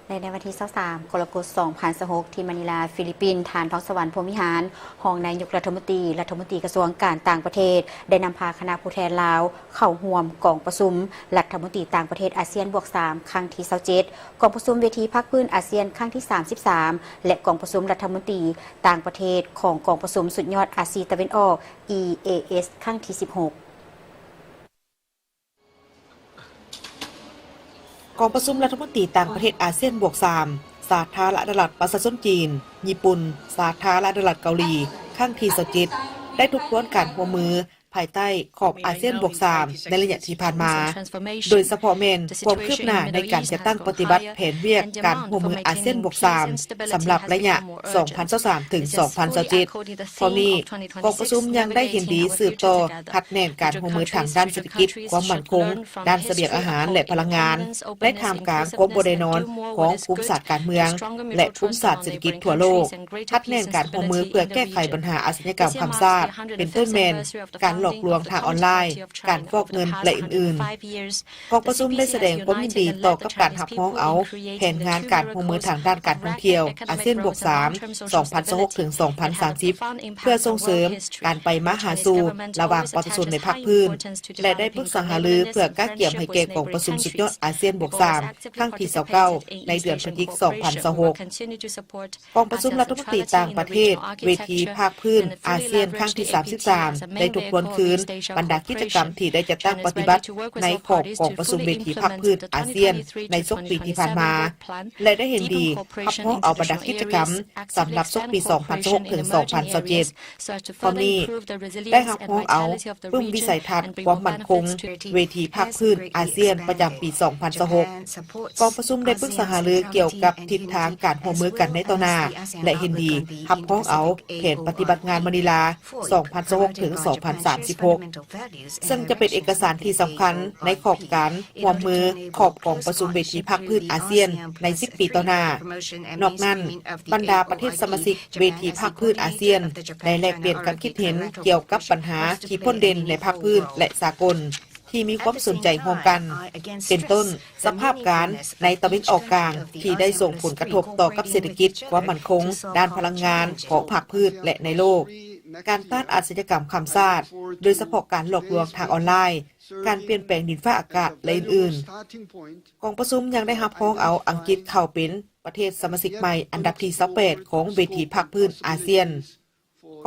ແລະ ໃນວັນທີຊາວສາມ ກໍລະກົດ ສອງພັນຊາວຫົກ ທີ່ມະນີລາ ຟີລິບປິນ, ທ່ານ ທອງສະຫວັນ ພົມວິຫານ ຮອງນາຍົກລັດຖະມົນຕີ, ລັດຖະມົນຕີກະຊວງການຕ່າງປະເທດ ໄດ້ນຳພາຄະນະຜູ້ແທນລາວເຂົ້າຮ່ວມກອງປະຊຸມລັດຖະມົນຕີຕ່າງປະເທດອາຊຽນບວກສາມ ຄັ້ງທີຊາວເຈັດ, ກອງປະຊຸມເວທີພາກພື້ນອາຊຽນຄັ້ງທີສາມສິບສາມ ແລະ ກອງປະຊຸມລັດຖະມົນຕີຕ່າງປະເທດຂອງກອງປະຊຸມສຸດຍອດອາຊີຕາເວັນອອກ ອີ ເອ ເອສ ຄັ້ງທີສິບຫົກ. ກອງປະຊຸມລັດຖະມົນຕີຕ່າງປະເທດອາຊຽນບວກສາມ ສາທາລະນະລັດປະຊາຊົນຈີນ, ຍີ່ປຸ່ນ, ສາທາລະນະລັດເກົາຫຼີ ຄັ້ງທີຊາວເຈັດ ໄດ້ທົບທວນການຮ່ວມມືພາຍໃຕ້ຂອບອາຊຽນບວກສາມ ໃນໄລຍະທີ່ຜ່ານມາ, ໂດຍສະເພາະແມ່ນຄວາມຄືບໜ້າໃນການຈັດຕັ້ງປະຕິບັດແຜນວຽກການຮ່ວມມືອາຊຽນບວກສາມ ສຳລັບໄລຍະ ສອງພັນຊາວສາມ ເຖິງ ສອງພັນຊາວເຈັດ. ພ້ອມນີ້, ກອງປະຊຸມຍັງໄດ້ເຫັນດີສືບຕໍ່ຮັດແໜ້ນການຮ່ວມມືທາງດ້ານເສດຖະກິດ, ຄວາມໝັ້ນຄົງ, ດ້ານສະບຽງອາຫານ ແລະ ພະລັງງານ, ໃນທ່າມກາງຄວາມບໍ່ແນ່ນອນຂອງພູມສາດການເມືອງ ແລະ ພູມສາດເສດຖະກິດທົ່ວໂລກ, ຮັດແໜ້ນການຮ່ວມມືເພື່ອແກ້ໄຂບັນຫາອາຊະຍາກຳຂ້າມຊາດ, ເປັນຕົ້ນແມ່ນການຫຼອກລວງທາງອອນລາຍ, ການຟອກເງິນ ແລະ ອື່ນໆ. ກອງປະຊຸມໄດ້ສະແດງຄວາມຍິນດີຕໍ່ກັບການຮັບຮອງເອົາແຜນງານການຮ່ວມມືທາງດ້ານການທ່ອງທ່ຽວອາຊຽນບວກສາມ ສອງພັນຊາວຫົກ ເຖິງ ສອງພັນສາມສິບ ເພື່ອສົ່ງເສີມການໄປມາຫາສູ່ລະຫວ່າງປະຊາຊົນໃນພາກພື້ນ ແລະ ໄດ້ປຶກສາຫາລືເພື່ອກະກຽມໃຫ້ແກ່ກອງປະຊຸມສຸດຍອດອາຊຽນບວກສາມ ຄັ້ງທີຊາວເກົ້າ ໃນເດືອນພະຈິກ ສອງພັນຊາວຫົກ. ກອງປະຊຸມລັດຖະມົນຕີຕ່າງປະເທດເວທີພາກພື້ນອາຊຽນຄັ້ງທີສາມສິບສາມ ໄດ້ທົບທວນຄືນບັນດາກິດຈະກຳທີ່ໄດ້ຈັດຕັ້ງປະຕິບັດໃນຂອບກອງປະຊຸມເວທີພາກພື້ນອາຊຽນໃນສົກປີທີ່ຜ່ານມາ ແລະ ໄດ້ເຫັນດີຮັບຮອງເອົາບັນດາກິດຈະກຳສຳລັບສົກປີສອງພັນຊາວຫົກ ເຖິງ ສອງພັນຊາວເຈັດ. ພ້ອມນີ້, ໄດ້ຮັບຮອງເອົາປຶ້ມວິໄສທັດຄວາມໝັ້ນຄົງເວທີພາກພື້ນອາຊຽນປະຈຳປີສອງພັນຊາວຫົກ. ກອງປະຊຸມໄດ້ປຶກສາຫາລືກ່ຽວກັບທິດທາງການຮ່ວມມືກັນໃນຕໍ່ໜ້າ ແລະ ເຫັນດີຮັບຮອງເອົາແຜນປະຕິບັດງານມະນີລາ ສອງພັນຊາວຫົກ ເຖິງ ສອງພັນສາມສິບຫົກ ເຊິ່ງຈະເປັນເອກະສານທີ່ສຳຄັນໃນຂອບການຮ່ວມມືຂອບກອງປະຊຸມເວທີພາກພື້ນອາຊຽນໃນສິບປີຕໍ່ໜ້າ. ນອກນັ້ນ, ບັນດາປະເທດສະມາຊິກເວທີພາກພື້ນອາຊຽນ ໄດ້ແລກປ່ຽນຄວາມຄິດເຫັນກ່ຽວກັບບັນຫາທີ່ພົ້ນເດັ່ນໃນພາກພື້ນ ແລະ ສາກົນ ທີ່ມີຄວາມສົນໃຈຮ່ວມກັນ, ເປັນຕົ້ນ ສະພາບການໃນຕາເວັນອອກກາງທີ່ໄດ້ສົ່ງຜົນກະທົບຕໍ່ກັບເສດຖະກິດ, ຄວາມໝັ້ນຄົງດ້ານພະລັງງານຂອງພາກພື້ນ ແລະ ໃນໂລກ, ການຕ້ານອາຊະຍາກຳຂ້າມຊາດ, ໂດຍສະເພາະການຫຼອກລວງທາງອອນລາຍ, ການປ່ຽນແປງດິນຟ້າອາກາດ ແລະ ອື່ນໆ. ກອງປະຊຸມຍັງໄດ້ຮັບຮອງເອົາອັງກິດເຂົ້າເປັນປະເທດສະມາຊິກໃໝ່ອັນດັບທີຊາວແປດຂອງເວທີພາກພື້ນອາຊຽນ.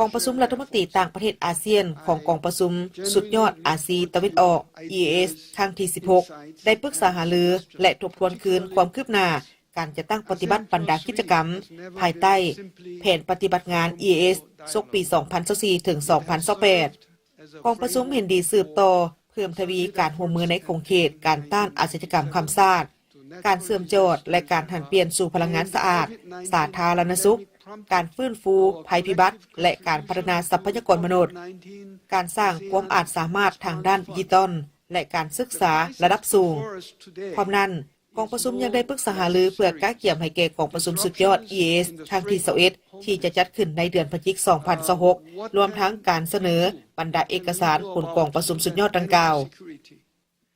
ກອງປະຊຸມລັດຖະມົນຕີຕ່າງປະເທດອາຊຽນຂອງກອງປະຊຸມສຸດຍອດອາຊີຕາເວັນອອກ ອີ ເອ ເອສ ຄັ້ງທີສິບຫົກ ໄດ້ປຶກສາຫາລື ແລະ ທົບທວນຄືນຄວາມຄືບໜ້າການຈັດຕັ້ງປະຕິບັດບັນດາກິດຈະກຳ ພາຍໃຕ້ແຜນປະຕິບັດງານ ອີ ເອ ເອສ ສົກປີສອງພັນຊາວສີ່ ເຖິງ ສອງພັນຊາວແປດ. ກອງປະຊຸມເຫັນດີສືບຕໍ່ເພີ່ມທະວີການຮ່ວມມືໃນຂົງເຂດການຕ້ານອາຊະຍາກຳຂ້າມຊາດ, ການເຊື່ອມຈອດ ແລະ ການຫັນປ່ຽນສູ່ພະລັງງານສະອາດ, ສາທາລະນະສຸກ, ການຟື້ນຟູໄພພິບັດ ແລະ ການພັດທະນາຊັບພະຍາກອນມະນຸດ, ການສ້າງຄວາມອາດສາມາດທາງດ້ານດິຈິຕອນ ແລະ ການສຶກສາລະດັບສູງ. ພ້ອມນັ້ນ, ກອງປະຊຸມຍັງໄດ້ປຶກສາຫາລືເພື່ອກະກຽມໃຫ້ແກ່ກອງປະຊຸມສຸດຍອດ ອີ ເອ ເອສ ຄັ້ງທີຊາວເອັດ ທີ່ຈະຈັດຂຶ້ນໃນເດືອນພະຈິກ ສອງພັນຊາວຫົກ ລວມທັງການສະເໜີບັນດາເອກະສານຜົນກອງປະຊຸມສຸດຍອດດັ່ງກ່າວ.